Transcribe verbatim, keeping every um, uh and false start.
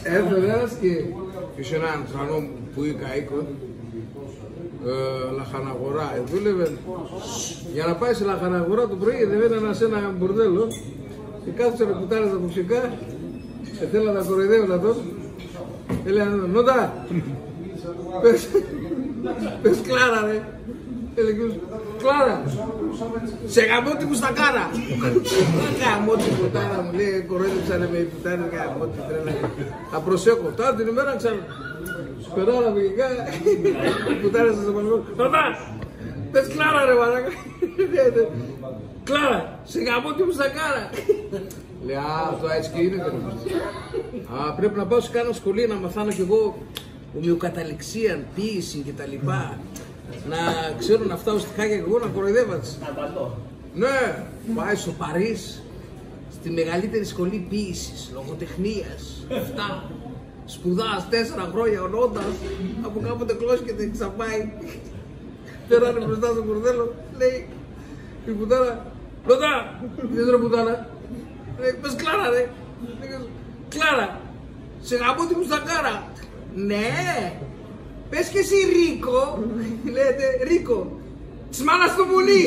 Έρθεν ένας και, και σε έναν τρανό που είχα οίκον, ε, λαχαναγορά, ε, δούλευε. Για να πάει σε λαχαναγορά το πρωί, δεν έναν σε ένα μπουρδέλο. Και κάθισε να κουτάρει τα πουξικά, και θέλει να τα κοροϊδεύει να τον. Έλεγε: «Νότα, πες, πες Κλάρα, ρε.» Έλεγε: «Κλάρα, σε γαμώ τη μουστακάρα.» «Γαμώ τη μουτάρα μου», λέει, «κοροϊδεύσανε με οι πουτάνες, γαμώ τη τρέλα.» «Θα προσέχω.» Τ' άλλο την ημέρα ξαν-, περνάγαμε εκεί, οι πουτάνες σας απαντούν: «Παπά, πες Κλάρα, ρε μαλάκα.» «Κλάρα, σε γαμώ τη μουστακάρα.» Λέει: «Α, αυτό έτσι και είναι.» «Α, πρέπει να πάω σε κάνα σχολή να μαθάνω κι εγώ, ομοιοκαταληξία, ποίηση και τα λοιπά. Να ξέρω να φτάω στιχάκια κι εγώ να κοροϊδεύω.» «Ναι, πάει στο Παρίσι, στη μεγαλύτερη σχολή ποίησης, λογοτεχνίας, αυτά. Σπουδάς τέσσερα χρόνια ο Νότας, από κάποτε κλώσκεται, ξαπάει.» Περνάνε μπροστά στο μπουρδέλο, λέει η πουτάνα: «Νότα, τι θες, ρε πουτάνα;» Λέει: «Πες Κλάρα, ρε.» Λέει: «Κλάρα, σε γαμώ τη μουστακάρα.» «Ναι, πες και εσύ Ρίκο.» Λέει: «Ρίκο, της μάνας το πουλί.»